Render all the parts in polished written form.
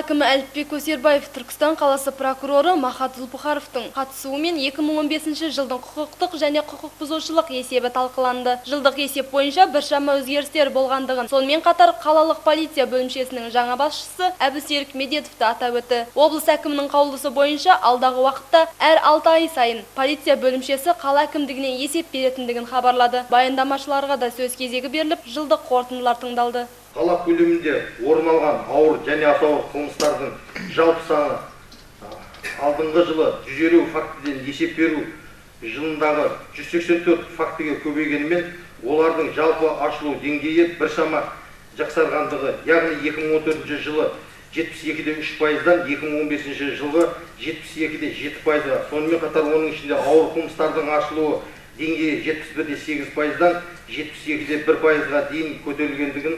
Қала әкімі Әліпбек Өсербаев Түркістан қаласы прокуроры Махат Зулпыхаровтың қатысуымен 2015 жылдың құқықтық және құқық бұзушылық есебі талқыланды. Жылдық есеп бойынша біршама өзгерістер болғандығын, сонымен қатар қалалық полиция бөлімшесінің жаңа басшысы Әбусерік Медетовті атап өтті. Облыс әкімінің қаулысы бойынша алдағы уақытта әр 6 ай сайын полиция бөлімшесі қала әкімдігіне есеп беретіндігін хабарлады. Баяндамашыларға да сөз кезегі беріліп, жылдық қорытындылар тыңдалды. Қала көлемінде орын алған ауыр және аса ауыр қылмыстардың жалпы саны алдыңғы жылы 150 фактіден есеп беру жылындағы 184 фактіге көбейгенімен, олардың жалпы ашылу деңгейі біршама жақсарғандығы, яғни 2014 жылы 72,3%-дан 2015 жылғы 72,7%-ға, сонымен қатар оның ішінде ауыр қылмыстардың ашылуы деңгейі 71,8%-дан 72,1%-ға дейін көтерілгендігін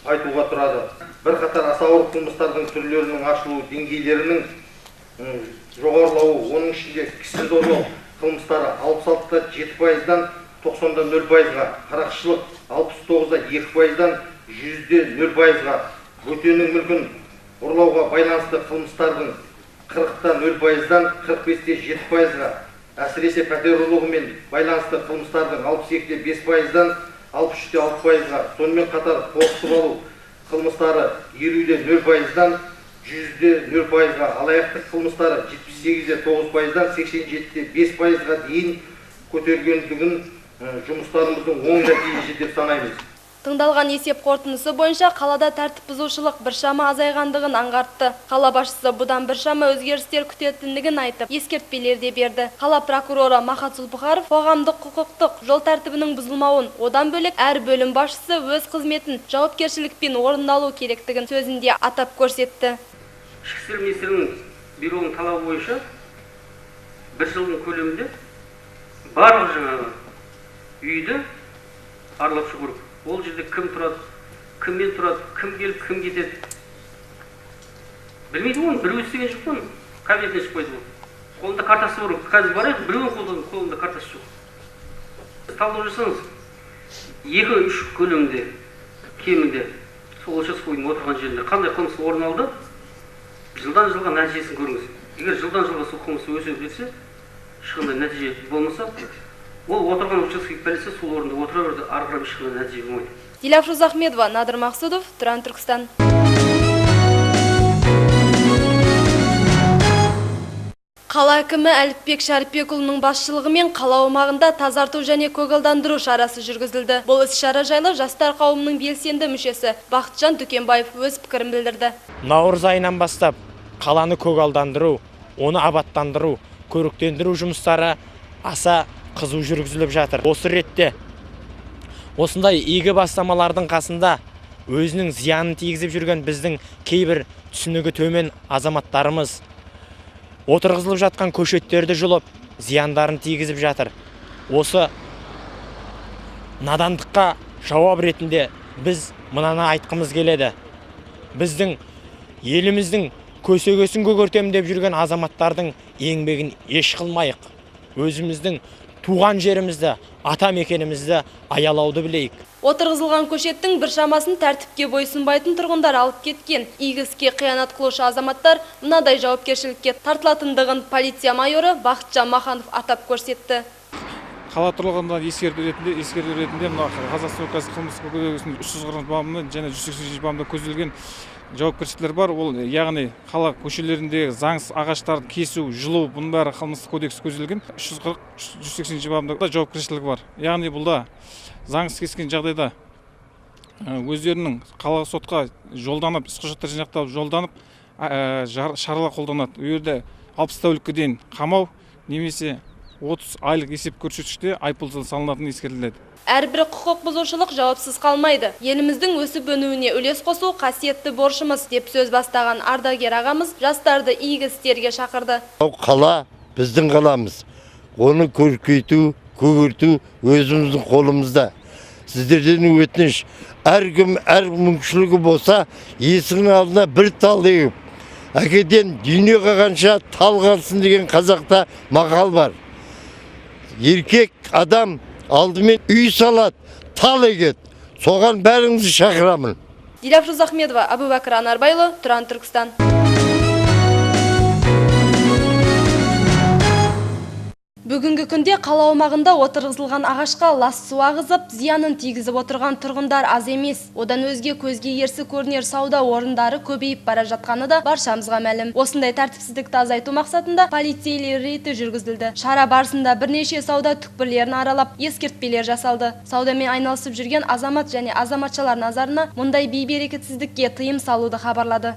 айтуға тұрады. Бірқатар аса ауыр қылмыстардың түрлерінің ашылу деңгейлерінің жоғарылауы, оның ішінде кісі зорлау қылмыстары 66,7%-дан 90,0%-ға, қарақшылық 69,2%-дан 100,0%-ға, бөтеннің мүлкін ұрлауға байланысты қылмыстардың 40,0%-дан 45,7%-ға, әсіресе пәтер ұрлығымен байланысты қылмыстардың 62,5%-дан 63,6%-ға, сонымен қатар қорқытып алу қылмыстары 50,0%-дан 100,0%-ға, алаяқтық қылмыстары 78,9%-дан 87,5%-ға дейін көтерілгендігін жұмыстарымыздың оң нәтижесі деп санаймыз. Тыңдалған есеп қорытындысы бойынша қалада тәртіп бұзушылық біршама азайғандығын аңғартты. Қала басшысы бұдан біршама өзгерістер күтетіндігін айтып, ескертпелер де берді. Қала прокуроры Махат Зулпыхаров қоғамдық құқықтық жол тәртібінің бұзылмауын, одан бөлек әр бөлім басшысы өз қызметін жауапкершілікпен орындалу керектігін сөзінде атап көрсетті. Ішкі істер министрінің бюроның талабы бойынша бір жылдың көлемінде барлық жаңағы үйді аралап шығу керек. Ол жерде кім тұрады, кіммен тұрады, кім келіп, кім кетеді. Білмейді оны, біреу істеген жоқ оны, кабинетінен шықпайды ол. Қолында картасы бар, қазір барайық, біреуінің қолында картасы жоқ. Талдау жасаңыз, 2-3 көлемінде, кемінде, сол участковыйдың отырған жерінде қандай қылмыс орын алды, жылдан жылға нәтижесін көріңіз. Егер жылдан жылға сол қылмыс өсе берсе, ешқандай нәтиже болмаса, ол отырған учаскелік полиция сол орында отыра берді, ары қарай ешқандай нәтиже болмайды. Диляфрuz Ахмедова, Надыр Мақсудов, Тұран Түркістан. Қала әкімі Әліпбек Шәріпбекұлының басшылығымен қала аумағында тазарту және көгалдандыру шарасы жүргізілді. Бұл іс-шара жайлы жастар қауымының белсенді мүшесі Бақытжан Дүкенбаев өз пікірін білдірді. Наурыз айынан бастап қаланы көгалдандыру, оны абаттандыру, көріктендіру жұмыстары аса қызу жүргізіліп жатыр. Осы ретте осындай игі бастамалардың қасында өзінің зиянын тигізіп жүрген біздің кейбір түсінігі төмен азаматтарымыз отырғызылып жатқан көшеттерді жұлып, зияндарын тигізіп жатыр. Осы надандыққа жауап ретінде біз мынаны айтқымыз келеді. Біздің еліміздің көсегесін көгертемін деп жүрген азаматтардың еңбегін еш қылмайық. Өзіміздің туған жерімізді, ата мекенімізді аялауды білейік. Отырғызылған көшеттің біршамасын тәртіпке бойсұнбайтын тұрғындар алып кеткен. Игі іске қиянат қылушы азаматтар мынадай жауапкершілікке тартылатындығын полиция майоры Бақытжан Маханов атап көрсетті. Қала тұрғындарына ескерту ретінде мына Қазақстан Республикасы Қылмыстық кодексінің 340 бабында және 180 бабында көзделген жауапкершіліктер бар. Ол яғни қала көшелеріндегі заңсыз ағаштарды кесу, жұлу, бұның бәрі қылмыстық кодекс көзделген 340, 180 бабында жауапкершілік бар. Яғни бұлда заңсыз кескен жағдайда өздерінің қалалық сотқа жолданып, іс құжаттар жинақталып жолданып, шаралар қолданады. Ол жерде 60 тәулікке дейін қамау немесе 30 айлық есеп көрсеткіште айыппұл салынатыны ескертіледі. Әрбір құқық бұзушылық жауапсыз қалмайды. Еліміздің өсіп өнуіне үлес қосу қасиетті борышымыз, деп сөз бастаған ардагер ағамыз жастарды игі істерге шақырды. Қала біздің қаламыз. Оны көркейту, көгерту өзіміздің қолымызда. Сіздерден өтініш, әркім әр мүмкіншілігі болса, есігінің алдына бір тал егіп, әкеден дүние қалғанша тал қалсын деген қазақта мақал бар. Еркек адам алдымен үй салады, тал егеді. Соған бәріңізді шақырамын. Диляфрuz Ахмедова, Әбубәкір Анарбайұлы, Тұран Түркістан. Бүгінгі күнде қала аумағында отырғызылған ағашқа лас су ағызып, зиянын тигізіп отырған тұрғындар аз емес. Одан өзге көзге ерсі көрінер сауда орындары көбейіп бара жатқаны да баршамызға мәлім. Осындай тәртіпсіздікті азайту мақсатында полицейлер рейді жүргізілді. Шара барысында бірнеше сауда түкпірлерін аралап, ескертпелер жасалды. Саудамен айналысып жүрген азамат және азаматшалар назарына мұндай бейберекетсіздікке тыйым салуды хабарлады.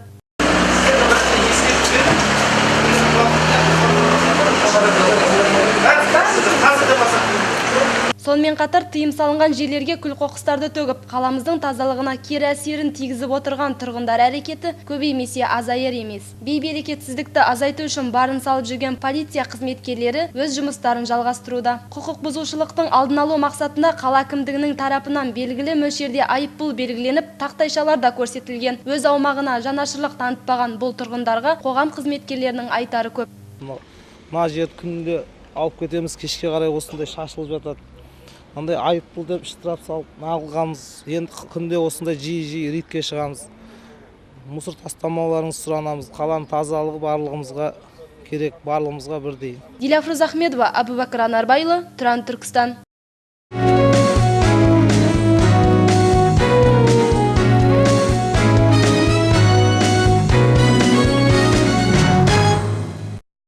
Сонымен қатар тыйым салынған жерлерге күл-қоқыстарды төгіп, қаламыздың тазалығына кері әсерін тигізіп отырған тұрғындар әрекеті көбеймесе азайыр емес. Бейберекетсіздікті азайту үшін барын салып жүрген полиция қызметкерлері өз жұмыстарын жалғастыруда. Құқық бұзушылықтың алдын алу мақсатында қала әкімдігінің тарапынан белгілі мөлшерде айыппұл белгіленіп, тақтайшалар да көрсетілген. Өз аумағына жанашырлық танытпаған бұл тұрғындарға қоғам қызметкерлерінің айтары көп. Мына жерді күнде алып кетеміз, кешке қарай осындай шашылып жатады. Мындай айыппұл деп штраф салып нағылғанбыз. Енді күнде осындай жиі-жиі рейдке шығамыз. Мусор тастамауларыңызды сұранамыз. Қаланың тазалығы барлығымызға керек, барлығымызға бірдей. Диляфрuz Ахмедова, Абубакыр Анарбайұлы, Тұран Түркістан.